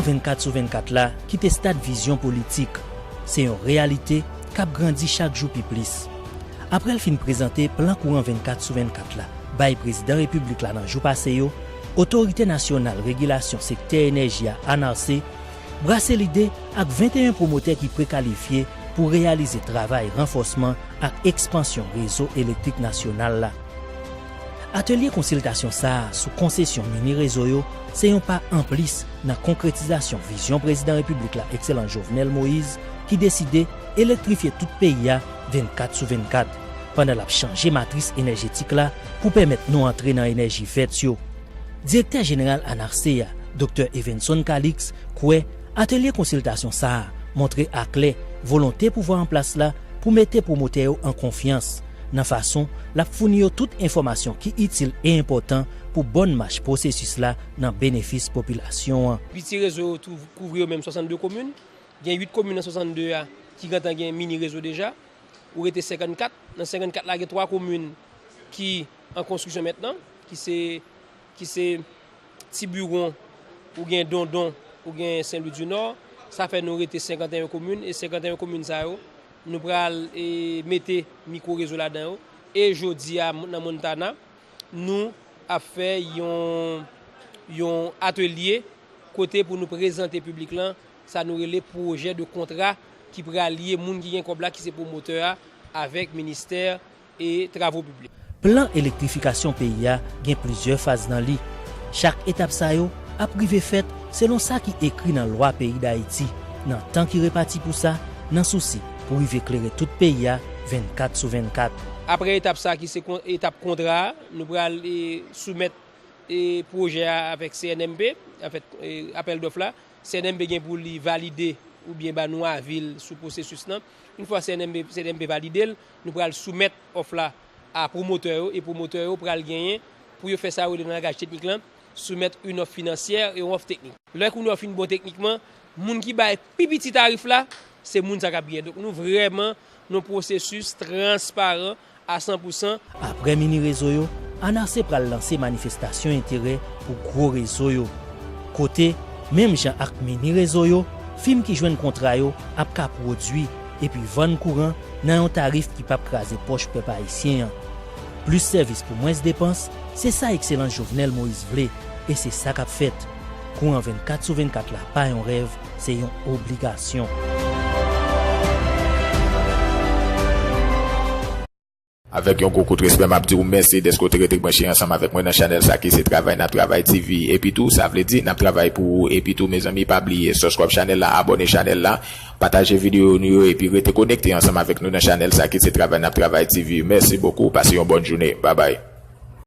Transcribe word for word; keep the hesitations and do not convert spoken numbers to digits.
vennkat sou vennkat la kite stad vizyon politik. Se yon reyalite k ap grandi chak jou pi plis. Apre l fin prezante plan kouran vennkat sou vennkat la bay Prezidan Repiblik la nan jou pase yo, Otorite Nasyonal Regilasyon Sektè Enèji a, ANRC, brase lide ak venteyen pwomotè ki prekalifye pou reyalize travay ranfòsman ak ekspansyon rezo elektrik nasyonal la. Atelye konsiltasyon sa a sou konsesyon mini rezo yo se yon pa anplis nan konkretizasyon vizyon Prezidan Repiblik la, Ekselans Jovenel Moïse, ki deside elektrifye tout peyi a vennkat sou vennkat, pandan l ap chanje matris enèjetik la pou pèmèt nou antre nan enèji vèt yo. Direktè Jeneral ANRC a, Doktè Evenson Calixte, kwè atelye konsiltasyon sa a montre aklè volonte pouvwa an plas la pou mete pwomotè yo an konfyans nan fason l ap founi yo tout enfòmasyon ki itil e enpòtan pou bòn mach pwosesis la nan benefis popilasyon an. Piti rezo yo tou kouvri yo menm swasannde komin. Gen uit komin nan swasannde a ki gentan gen mini rezo deja. Ou rete senkannkat. Nan senkannkat la, gen twa komin ki an konstriksyon mentnan, ki se, ki se Tibiwon, ou gen Dondon, ou gen Sen Lwi di Nò. Sa fè nou rete senkanteyen komin, e senkanteyen komin sa yo, nou pral, e, mete mikwo rezo ladan yo. E jodi a, nan Montana, nou ap fè yon, yon atelye kote pou nou prezante piblik lan sa nou rele pwojè de kontra ki pral lye moun ki gen kòb la, ki se pwomotè a, avèk ministè e travo piblik. Plan elektrifikasyon peyi a gen plizyè faz nan li. Chak etap sa yo ap rive fèt selon sa ki ekri nan lwa peyi Dayiti, nan tan ki repati pou sa, nan sousi pou rive klere tout peyi a vennkat sou vennkat. Apre etap sa ki se kon-, etap kontra a, nou pral, e, soumèt, e, pwojè a avèk C N M P, anfèt, e, apèl dòf la. C N M P gen pou li valide oubyen ba nou avi l sou pwosesis lan. Yon fwa C N M P, C N M P valide l, nou pral soumèt òf la a pwomotè yo, e pwomotè yo pral genyen pou yo fè sa yo rele nan langaj teknik lan, soumèt yon òf finansyè e yon òf teknik. Lè kounye a w fin bon teknikman, moun ki bay pi piti tarif la, se moun sa k ap genyen. Donk, nou vrèman nan yon pwosesis transparan a san pou san. Apre mini rezo yo, ANRC pral lanse manifestasyon enterè pou gwo rezo yo. Kote, menm jan ak mini rezo yo, fim ki jwenn kontra yo ap ka pwodui epi vann kouran nan yon tarif ki p ap kraze pòch pèp ayisyen an. Plis sèvis pou mwens depans, se sa Ekselans Jovenel Moïse vle, e se sa k ap fèt. Kouran vennkat sou vennkat la pa yon rèv, se yon obligasyon. Avèk yon gwo kout respè, m ap di w mèsi dèske w te rete branche ansanm avèk mwen nan chanèl sa ki se Travay N ap Travay T V. Epi tou, sa vle di n ap travay pou ou. Epi tou, mezanmi, pa bliye subscribe chanèl la, abòne chanèl la, pataje videyo nou yo, epi rete konekte ansanm avèk nou nan chanèl sa ki se Travay N ap Travay T V. Mèsi bokou, pase yon bòn jounen. Babay.